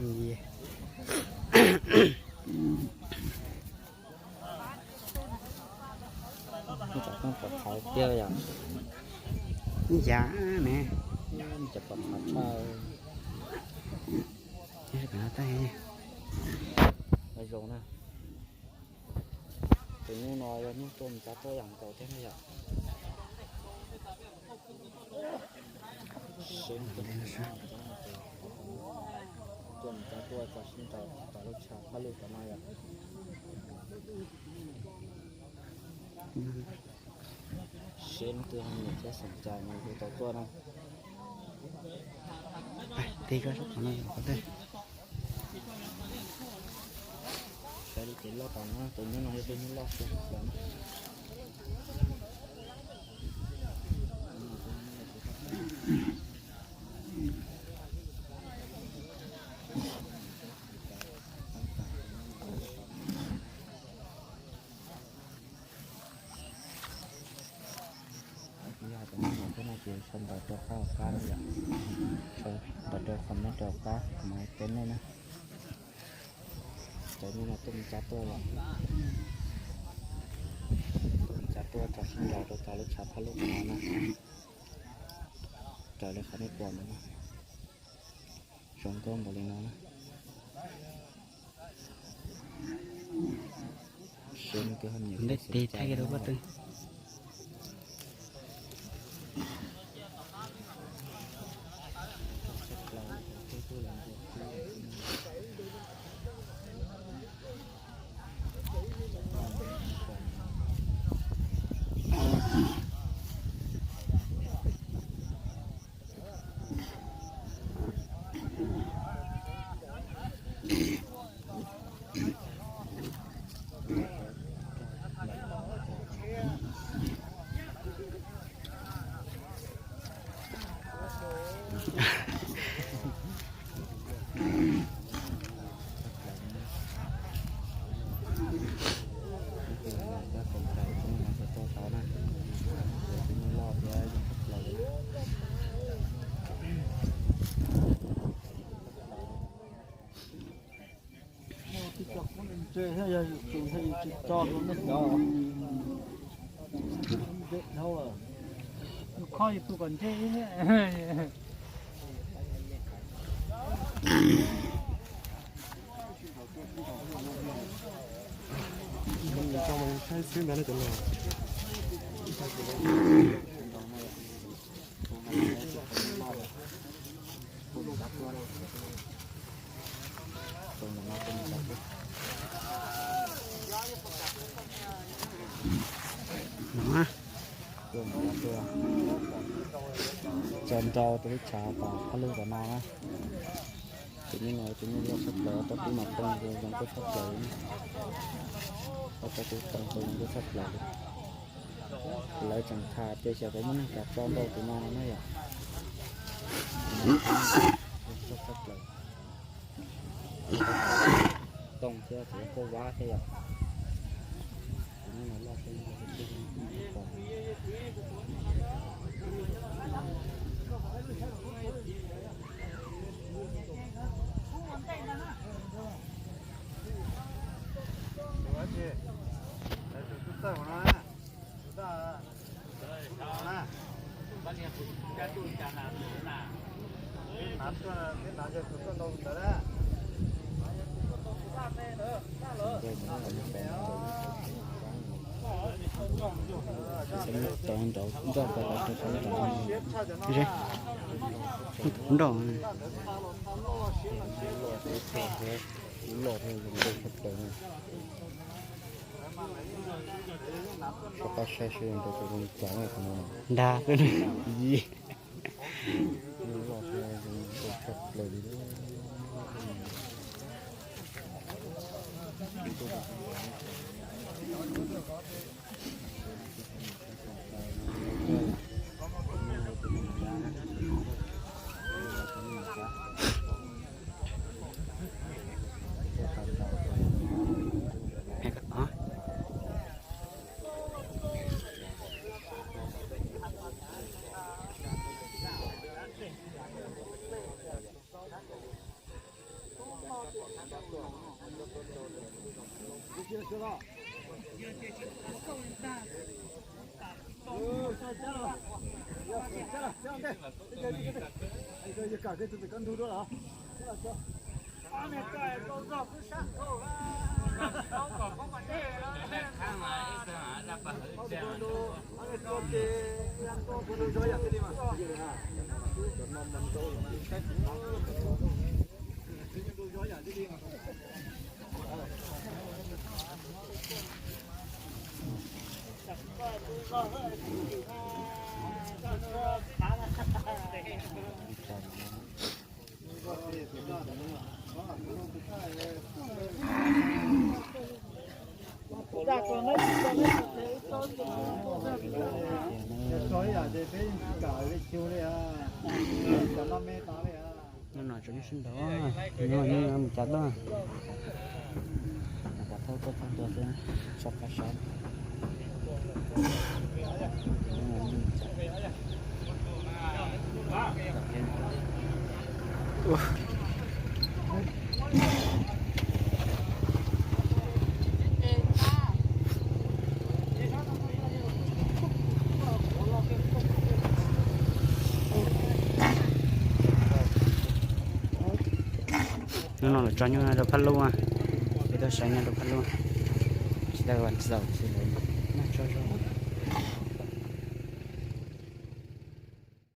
Cov tooj pom qhov tiag yom. Yam ne, cov pom qhov tshaj. Zoo na. Tus nyuj no yog nyuj tuaj mus tsa tuaj yam nkaus thiab na yom. Tuaj mus tsa tuaj tso sib nraus tom lub tshav phab lug tom no yom. Seb leej twg ho nyiam thiab xom cai nws hu tau tuaj na. Tig koj sab tom no yom, qhov twg. Saib li ces loj tom no, tus nyuj no yog tus nyuj loj xwb. Yog tus nyuj no thiab no ces sau ntawv rau qab hauv qab na yom. Sau ntawv rau comment rau qab kuv mam hais teb nej na. Cov nyuj no tuaj mus tsa tuaj yom. Tuaj mus tsa tuaj tso sib nraus rau tom lub tshav phab lug no na. Raws li qhov nej pom ntawd na. Zoo nkauj npaum li no na. Seb leej twg ho nyiam thiab xom cai. Tus cov kuv ntse thiab yog yus tus thiab yus tsis tso rau nej cov ntse dhau, yus kho yus tus kom ntse ib. Tso nrau tus lub tshav tom qab lug tom no na. Tus nyuj no tus nyuj loj tshaj plaws, tau pib mas poob zoo nkauj tshaj plaws li. Tau pib poob zoo nkauj tshaj plaws li. Lawv tseem tham tias xyov puas muaj neeg kam tso nrau tus no no na yom. Zoo nkauj tshaj plaws. Tooj thiab tus kuj vab thiab yom. Tus nyuj no loj thiab. Tau nrau ncaj tau tau tau nrau. Nrau. Loj thiab zoo nkauj tshaj plaws. Koj pab saib seb nrau tau zoo li cas na tus no. Nrau. Yog loj thiab zoo nkauj tshaj plaws li. Hnub no tseem sib nraus, hnub no mus cas tuaj, cas thauj tuaj thauj tuaj xwb, sab qab sab. Hnub no lawv tso nyuj rau phab lub, peb tuaj saib nyuj rau phab lub, tsis tau ua zaum ces lawv noj tsaug zog.